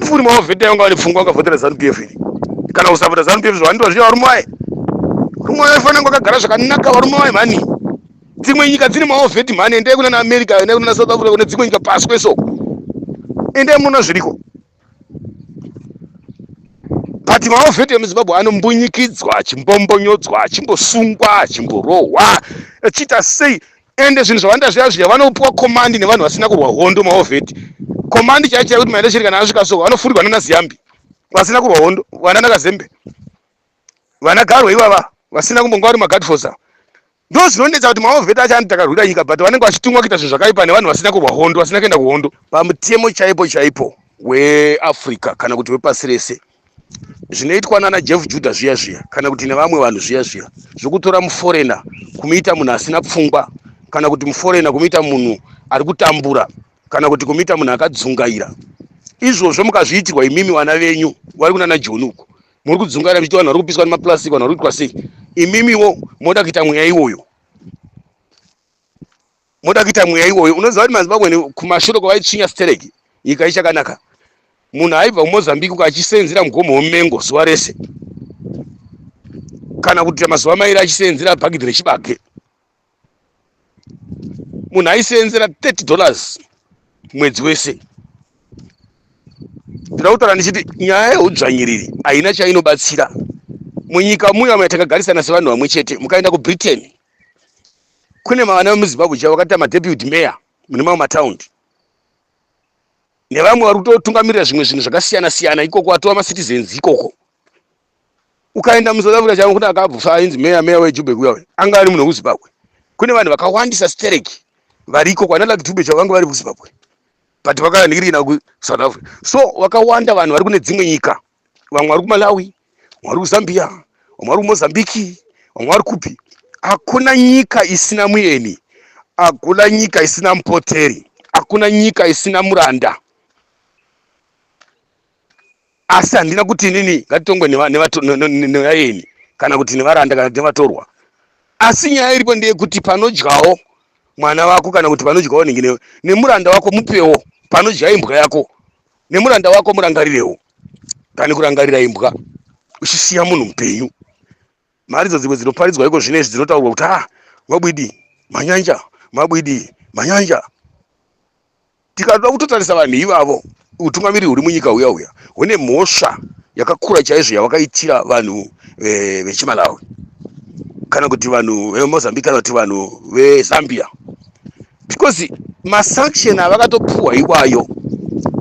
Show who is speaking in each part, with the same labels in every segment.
Speaker 1: Handifuni mawovheti ayo vane pfungwa vakavhotera Zanu PF ini. Kana kusapota Zanu PF zvavanoita zviya varume vaye. Varume vaye vaifanira kunge vakagara zvakanaka varume vaye mhani. Dzimwe nyika dzine mawovheti mhani, endai kunana America, endai kunana South Africa, kune dzimwe nyika pasi kwese uko. Endai munoona zviriko. But mawovheti emuZimbabwe anombunyikidzwa, achimbongonyodzwa, achimbosungwa, achimborohwa, achiita sei. Ende zvinhu zvavanoita zviya zviya vanopiwa command nevanhu vasina kurwa hondo mawovheti. Command chaiyo chaiyo kuti maelection kana asvika so vanofurirwa nana Ziyambi vasina kurwa hondo, vana Kazembe, vana Garwe ivava vasina kumbonga vari magadforce. Ndo zvinonetsa kuti mawovheti acho anoti takarwira nyika but vanenge vachitumwa kuita zvinhu zvakaipa nevanhu vasina kurwa hondo, vasina kuenda kuhondo. Pamutemo chaipo chaipo weAfrica kana kuti wepasi rese zvinoitwa nana Jeff Judah zviya zviya kana kuti nevamwe vanhu zviya zviya zvokutora muforena kumuita munhu asina pfungwa kana kuti muforena kumuita munhu ari kutambura kana kuti kumuita munhu akadzungaira izvozvo mukazviitirwa imimi vana venyu vari kunana Joni uko muri kudzungaira muchiti vanhu vari kupiswa nemaplastic vanhu vari kuitwa sei imimiwo moda kuita mweya iwoyo moda kuita mweya iwoyo unoziva kuti mazimbabwe kumashure kwavaitsvinya stereki nyika ichakanaka munhu aibva kumozambique uko achisenzera mugomo wemengo zuva rese kana kuti mazuva mairi achisenzera bhagidhi rechibage munhu aisenzera 30 dollars mwedzi wese ndinoda kutaura ndichiti nyaya yeudzvanyiriri haina chainobatsira munyika muya muya takagarisana sevanhu vamwe chete mukaenda kubritain kune vana vemuzimbabwe chaivo vakaita madeputy mayor mune mamwe mataundi nevamwe vari kutotungamirira zvimwe zvinhu zvakasiyana siyana ikoko atova macitizens ikoko ukaenda musouth africa chaivo kune akabva ainzi meya meya wejubek uya anga ari munhu wekuzimbabwe kune vanhu vakawandisa stereki variko kwana lucky dube chaivo vanga vari kuzimbabwe but vakanikirina kusouth africa so vakawanda vanhu vari kune dzimwe nyika vamwe vari kumalawi vamwe vari kuzambia vamwe vari kumozambiki vamwe vari kupi hakuna nyika isina mueni hakuna nyika isina mupoteri hakuna nyika isina muranda asi handina kuti inini ngatitongwe nevaeni kana kuti nevaranda kana kuti nevatorwa asi nyaya iripo ndeyekuti panodyawo mwana wako kana kuti panodyawo nhingi nemuranda wako mupewo panodya imbwa yako nemuranda wako murangarirewo than kurangarira imbwa uchisiya munhu mupenyu mari idzo dzimwe dzinoparidzwa iko zvino izvi dzinotaurwa kuti ah mabwidi manyanja mabwidi manyanja tikada kutotarisa vanhu ivavo utungamiriri huri munyika huya huya hune mhosva yakakura chaizvo yavakaitira vanhu eh, vechimalawi kana kuti vanhu vemozambique kana kuti vanhu vezambia because masanction avakatopuhwa iwayo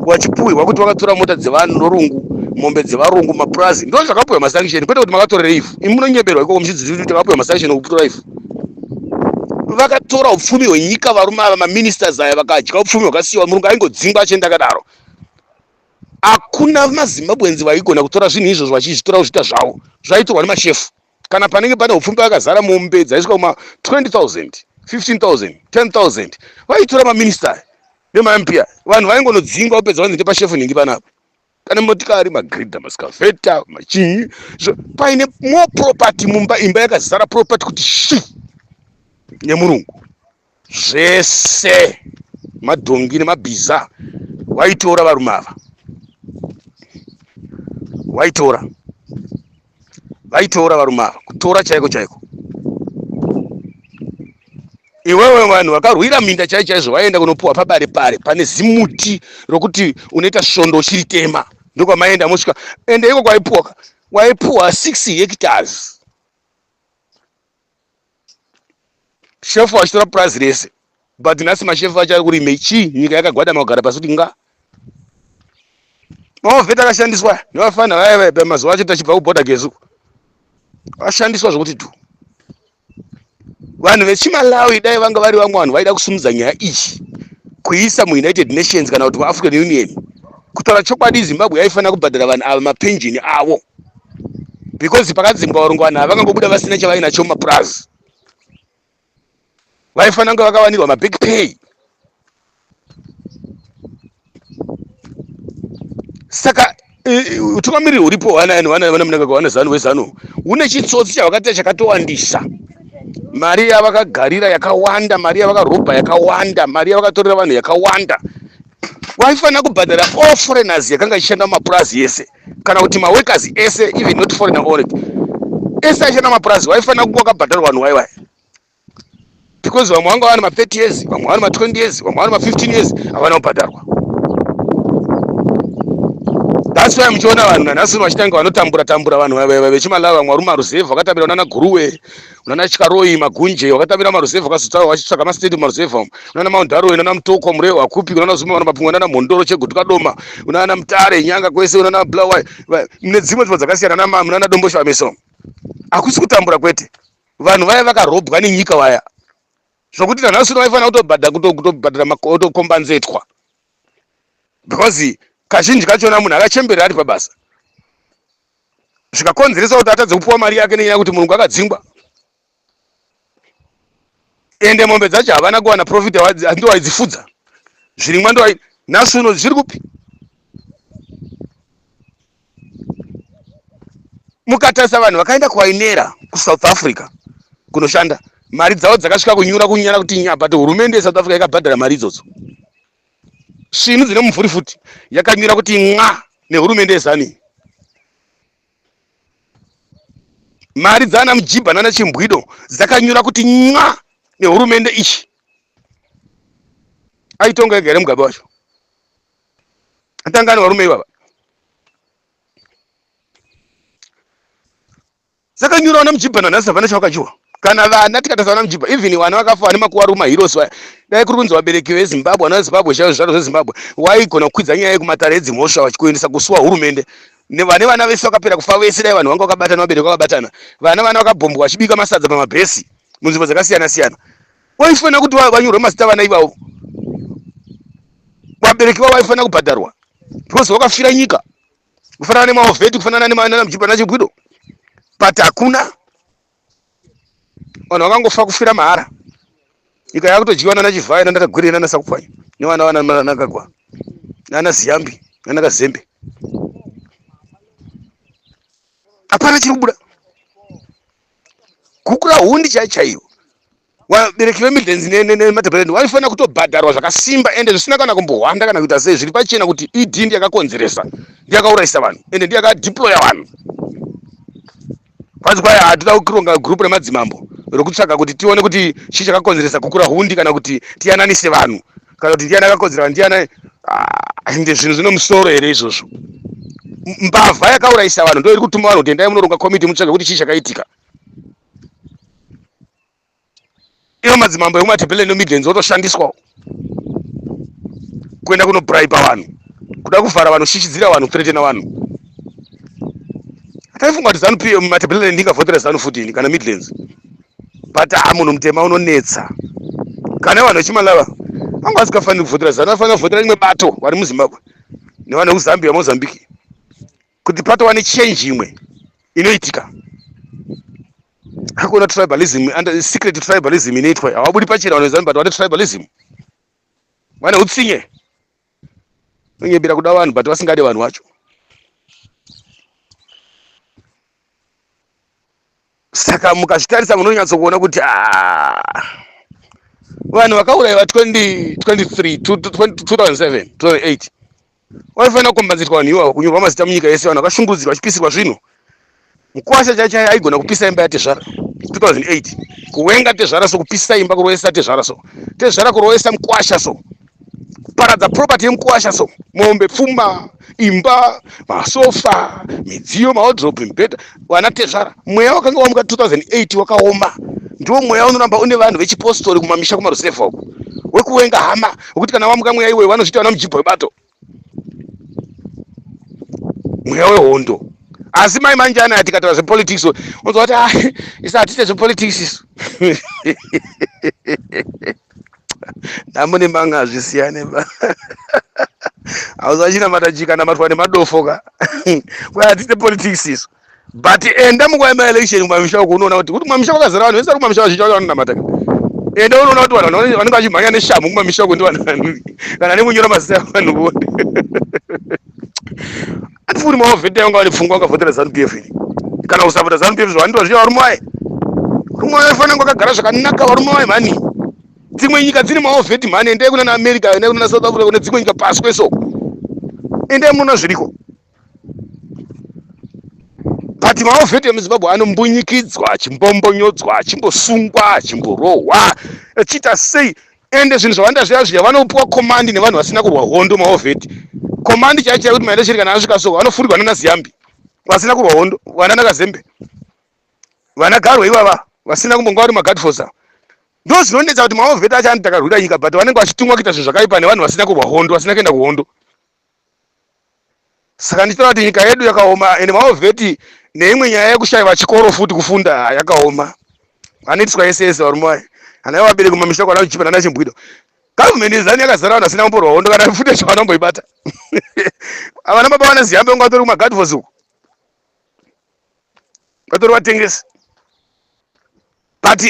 Speaker 1: wachipuhirwa kuti vakatora mota dzevanhu norungu mombe dzevarungu mapurazi ndo zvakapuhwa masanction kwete kuti makatorera ivhu imi munonyeberwa ikoko muchidziti takapuhwa masanction okutora ivhu vakatora upfumi hwenyika varume ava maministers aya vakadya upfumi hwakasiyiwa murungu aingodzingwa achienda akadaro hakuna mazimbabwenzi vaigona kutora zvinhu izvozvo vachizvitora kuzviita zvavo zvaitorwa nemashefu kana panenge pane upfumi pakazara mombe dzaisvika kuma 20000 15000 10000 vaitora maminista nemamp vanhu vaingonodzingwa vapedza vanzi ndepashefu nhingi panapa pane motikari magridha maskavheta machinyi paine more property mumba imba yakazara property kuti shi nemurungu zvese madhongi nemabhiza waitora varume ava waitora vaitora varume ava kutora chaiko chaiko iwewe vanhu vakarwira minda chai chaizvo vaienda kunopuwa pabare pare pane zimuti rokuti unoita svondo uchiritema ndokwamaienda mosvika ende iko kwaipuwa waipuwa 6 hectares shefu achitora purazi rese but nhasi mashefu acho ari kurime chii nyika yakagwadama kugara pasi kuti nga maovheti akashandiswa nevafana vaya vaya pamazuva acho tachibva kubhodha gezu ashandiswa zvokuti dhu vanhu vechimalawi dai vanga vari vamwe vanhu vaida kusumudza nyaya iyi kuisa muunited nations kana kuti muafrican union kutaura chokwadi zimbabwe yaifanira kubhadhara vanhu ava mapenjini avo because pakadzingwa varungu vanhu ava vakangobuda vasina chavainacho mumapurazi vaifanira kunge vakawanirwa maback pay saka utungamiriri huripo hwanamunangagwa wana zanu wezanu hune chitsotsi chavakaita chakatowandisa mari yavakagarira yakawanda mari yavakarobha yakawanda mari yavakatorera vanhu yakawanda. Waifanira kubhadhara all foreigners yakanga ichishanda mumapurazi ese kana kuti maworkers ese, even not foreigner only, ese aishanda mumapurazi waifanira kunge wakabhadharwa vanhu waiwai, because vamwe vanga vane ma30 years, vamwe vane ma20 years, vamwe vane ma15 years, havana kubhadharwa. That's why muchiona vanhu nanhasi vachitanga vanotambura tambura, vanhu vechiMalawi, vamwe vari mumaruzevha vakatambira unana Guruwe, unana Chikaroi, Magunje, vakatambira maruzevha, vakazotsva vachitsvaga masitendi mumaruzevha umu, unana Mount Darwin, unana Mutoko, Murewa, kupi, unana Zuma, vana Mapungwe, unana Mhondoro, Chegutu, Kadoma, unana Mutare, Nyanga kwese, unana Bulawayo, mune dzimwe nzvimbo dzakasiyana, munana Domboshava meso. Hakusi kutambura kwete, vanhu vaya vakarobwa nenyika vaya, zvokuti nanhasi uno vaifanira kutobhadhara, kutobhadhara, kutokombanzetwa, because kazhinji kachona munhu akachemberera ari pabasa, zvikakonzeresa kuti atadze kupiwa mari yake nenyaya yekuti murungu akadzingwa. Ende mombe dzacho havana kuwana profit, ndo waidzifudza, zvirimwa ndo. Nhasi uno zviri kupi? Mukatarisa vanhu vakaenda kuWainera kuSouth Africa kunoshanda, mari dzavo dzakasvika kunyura, kunyara kuti nya, but hurumende yeSouth Africa yakabhadhara mari idzodzo. Svinu dzine mumvuri futi yakanyura kuti mwa nehurumende yeZANU. Mari dzana Mujibha nana Chimbwido dzakanyura kuti mwa nehurumende ichi. Aitonga ega here Mugabe wacho? Atangani varume ivava dzakanyura. Vana Mujibha nanhasi havana chavakachiwa. Kana vana, tikatarisa vana Mujibha, even vana vakafa vane makuva ari kumaheroes vaya, dai kuri kunzi vabereki veZimbabwe, vana veZimbabwe chaivo, zvizvarwa zveZimbabwe, waigona kukwidza nyaya yekumatare edzimhosva vachikuendesa kusuwa hurumende. Vane vana vese vakapera kufa vese, dai vanhu vanga vakabatana, vabereki vakabatana, vana vakabhombwa vachibika masadza pamabhesi munzvimbo dzakasiyana siyana, waifanira kuti vanyorwe mazita vana ivavo, vabereki vavo vaifanira kubhadharwa because vakafira nyika, kufanana nemaovheti, kufanana nanaMujibha naChibwido. But hakuna, vanhu vakangofa kufira mahara, nyika yakutodyiwa nana Chivhaya, nana Tagwirei, nana Sakupwanya, nevana vana Mnangagwa, nana Ziyambi, nana Kazembe. Hapana chiri kubuda. Gukurahundi chai chaiyo, vabereki veMidlands nemaTebeleland vaifanira kutobhadharwa zvakasimba ende zvisina kana kumbohwanda kana kuita sei. Zviri pachena kuti ED ndiyakakonzeresa, ndiyakaurayisa vanhu, ende ndiyakadeploya vanhu. Kwanzi kwai hatida kuronga gurupu remadzimambo rokutsvaga kuti tione kuti chii chakakonzeresa Gukurahundi, kana kuti tiyananise vanhu, kana kuti ndiani akakonzera, ndiani. Ende zvinhu zvine musoro here izvozvo? Mbavha yakaurayisa vanhu ndo iri kutuma vanhu kuti endai munoronga komiti mutsvage kuti chii chakaitika. Ivo madzimambo ekuMatebeleland neMidlands otoshandiswawo kuenda kunobraiba vanhu, kuda kuvhara vanhu, kushishidzira vanhu, kuthreatena vanhu. Ataifunga kuti ZANU PF Matebeleland ndingavhotera ZANU futi ini kana Midlands, but ah, munhu mutema unonetsa. Kana vanhu vechiMalava vanga vasingafaniri kuvhotera ZANU, vafanira kuvhotera rimwe bato vari muZimbabwe nevanhu vekuZambia, Mozambique, kuti patova nechange imwe inoitika. Hakuna tribalism and secret tribalism inoitwa, havabudi pachena vanhu veZANU, but vane tribalism, vane utsinye, nonyebera kuda vanhu but vasingade vanhu vacho. Saka mukazvitarisa munonyatsokuona kuti ah, vanhu vakaurayiwa 2023, 2007, 2008 vaifanira kukombanzirwa vanhu ivavo, kunyorwa mazita munyika yese, vanhu vakashungurudzirwa vachipisirwa zvinhu. Mukwasha chai chai aigona kupisa imba yatezvara 2008, kuwenga tezvara so, kupisa imba, kurovesa tezvara so, tezvara kurovesa mukwasha so, kuparadza property yemukwasha so, mombe, pfuma, imba, masofa, midziyo, mawardrobe, mibhedha, vana tezvara. Mweya wakanga wamuka 2008 wakaoma, ndiwo mweya unoramba une vanhu vechipostori kumamisha, kumaruzevha uko, wekuwenga hama, wekuti kana wamuka mweya iwoyo vanozviita vana mujibho webato, mweya wehondo. Asi mai manjana atikataura zvepolitics, unzwa kuti ah, isu hatite zvepolitics isu. Nhamo nemanga hazvisiyane ba. Hausachinamata chikanamatwa nemadofo ka. Kwai hatite politics isu, but enda munguva yemaelection kumamisha uko, unoona kuti kumamisha kwakazara vanhu vese vari kumamisha, vazhinji vacho vanonamata. Enda unoona kuti vanhu vanenge vachimhanya neshamhu kumamisha uko ndi vanhu kana nekunyora mazita evanhu vone. Andifuni mawavheti vanga vane pfungwa vakavhotera ZANU PF ini kana kusapota ZANU PF. Zvavanoitwa zviya, varume vaye, varume vaye vaifanira kunge vakagara zvakanaka, varume vaye mhani. Dzimwe nyika dzine mawar vet mhani, endai kuna America, endai kuna South Africa, kune dzimwe nyika pasi kwese uko, endai munoona zviriko. But mawar vet emuZimbabwe anombunyikidzwa, achimbongonyodzwa, achimbosungwa, achimborohwa, achiita sei. Ende zvinhu zvawanda zviya zviya vanopiwa command nevanhu vasina kurwa hondo. Mawar vet command chaicho chaiyo kuti maelection kana asvika so, vanofurirwa nana Ziyambi vasina kurwa hondo, vana naKazembe, vana Garwe ivava vasina kumbonga vari maguard force. Ndo zvinonetsa kuti mawar vet acho anoti takarwira nyika, but vanenge vachitumwa kuita zvinhu zvakaipa nevanhu vasina kurwa hondo, vasina kuenda kuhondo. Saka ndichitaura kuti nyika yedu yakaoma. Ende mawar vet neimwe nyaya yekushayiwa chikoro futi, kufunda yakaoma, vanoitiswa yese yese varume vaya. Ana vabereki mumamisha kwana kuchipa nana chimbwido. Government yeZANU yakazara vanhu vasina kumborwa hondo, kana futi yacho vanomboibata. Havana baba vana Ziyambi, vanga vatori kumaguard force uko, vatori vatengesi. But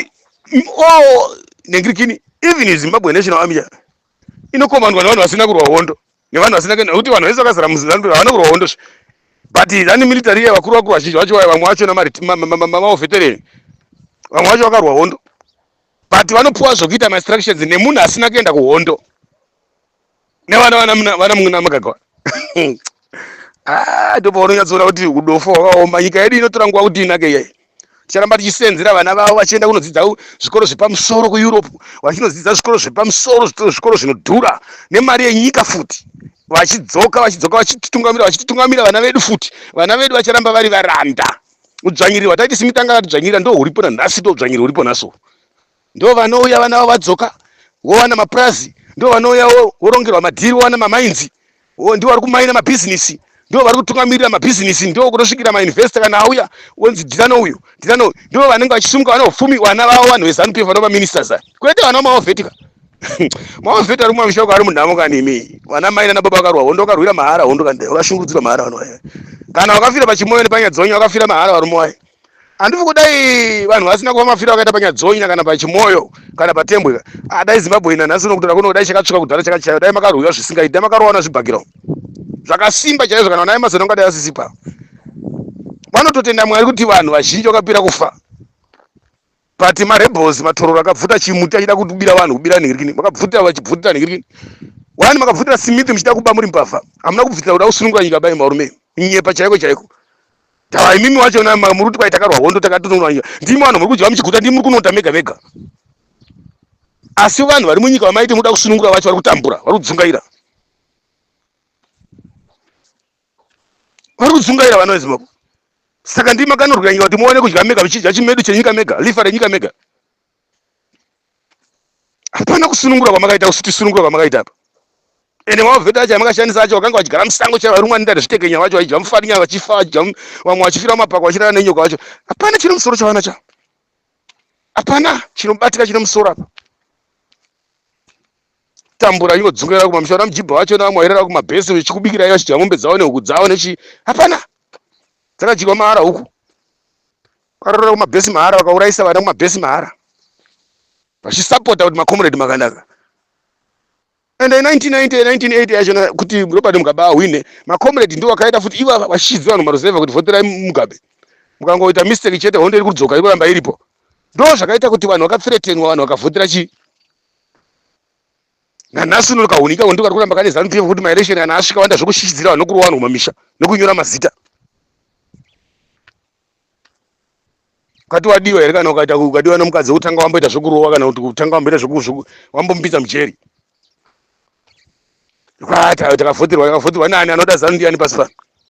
Speaker 1: oh, nengirikini, even Zimbabwe National Army inocommandwa nevanhu vasina kurwa hondo, nevanhu vasina kuenda, nekuti vanhu vese vakazara muZANU havana kurwa hondo zve. But ZANU military iye, vakuru vakuru vazhinji vacho, vamwe vacho mamaveteran, vamwe vacho vakarwa hondo, but vanopiwa zvokuita mainstructions nemunhu asina kuenda kuhondo, nevana vana muna Magagwa. Ah, ndopaunonyatsoona kuti udofo hwakaoma. Nyika yedu inotora nguva kuti inake iyai. Ticharamba tichisenzera vana vavo vachienda kunodzidza zvikoro zvepamusoro kuEurope, vachinodzidza zvikoro zvepamusoro, zvikoro zvinodhura nemari yenyika futi, vachidzoka, vachidzoka vachititungamira, vachititungamira vana vedu futi. Vana vedu vacharamba vari varanda. Udzvanyiriri hwataiti Simitanga akatidzvanyirira ndo huripo nanhasi, ndo udzvanyiriri huripo nhasi. Ndo vanouya vana vavo vadzoka vowana mapurazi, ndo vanouya vorongerwa madhiri, vowana mamines, ndivo vari kumaina mabhizinisi, ndo vari kutungamirira mabhizinisi, ndo kunosvikira mainvestor kana auya onzi dhirano uyu, dhirano uyu. Ndo vanenge vachisumuka vane upfumi, vana vavo, vanhu veZANU PF vanova ministers aya, kwete vana vamawar vet ka. Mawar vet ari mumamisha ari munhamo kani imi. Vana mai nana baba vakarwa hondo, vakarwira mahara hondo kani, vakashungurudzirwa mahara vanhu vaya. Kana vakafira paChimoyo nepaNyadzonya, vakafira mahara varume vaya. Handifi kudai vanhu vasina kuva mafiro vakaita paNyadzonya kana paChimoyo kana paTembwe, dai Zimbabwe ina nhasi unokutora kuno dai chakatsvuka kudhara, chakachaya. Dai makarwiwa zvisingaiti, dai makarowana zvibhakiro zvakasimba chaizvo. Kana vana vemazana ungadai vasisipa. Vanototenda Mwari kuti vanhu vazhinji vakapira kufa, but marebels, matororo akabvuta chimuti achida kubira vanhu, kubira nhingirikini, makabvutira, vachibvutira nhingirikini wani, makabvutira Smith muchida kuba muri mbavha. Hamuna kubvutira kuda kusunungura nyika bai, marume, nyepa chaiko chaiko. Tava imimi wacho muri kuti kwai takarwa hondo, takatonunura nyika. Ndimi vanhu muri kudya muchiguta, ndimi muri kunota mega mega, asi vanhu vari munyika vamaiti muda kusunungura vacho vari kutambura, vari kudzungaira, vari kudzungaira vana veZimbabwe. Saka ndimi makanorwira nyika kuti muone kudya mega, muchidya chimedu chenyika mega, lifa renyika mega. Hapana kusunungura kwamakaita, kusitisunungura kwamakaita apa. Ende mawar vet acho amakashandisa acho vakanga vachigara musango chaivo, varumwa nenda nezvitekenya vacho, vaidya mufarinya, vachifa, vachidya, vamwe vachifira mumapako, vachirara nenyoka vacho. Hapana chine musoro chavana cha, hapana chinobatika chine musoro apa. Tambura ingodzungaira kumamisha, vana mujibha vacho navamwe vairara kumabhesi vachikubikirai, vachidya mombe dzavo nehuku dzavo nechi. Hapana, dzakadyiwa mahara huku, vakarora kumabhesi mahara, vakaurayisa vana kumabhesi mahara, vachisapota kuti macomrade makanaka. Ende 1990, 1980 yacho kuti Robert Mugabe ahwine, macomrade ndo vakaita futi ivo vachichidzira vanhu maruzevha kuti voterai Mugabe, mukangoita mistake chete hondo iri kudzoka, iri kuramba iripo. Ndo zvakaita kuti vanhu vakathreatenwa, vanhu vakavhotera chii. Nanhasi uno kahunika ndo kari kuramba kane ZANU PF, kuti maelection kana asvika vanda zvokushishidzira vanhu nokurova vanhu kumamisha nokunyora mazita. Ukati wadiwa here, kana ukaita ukadiwa nomukadzi, wekutanga wamboita zvokurova, kana kuti kutanga wamboita wambomupinza mujeri? Kwata takavhoterwa, takavhoterwa nani? Anoda ZANU ndiani pasi pano?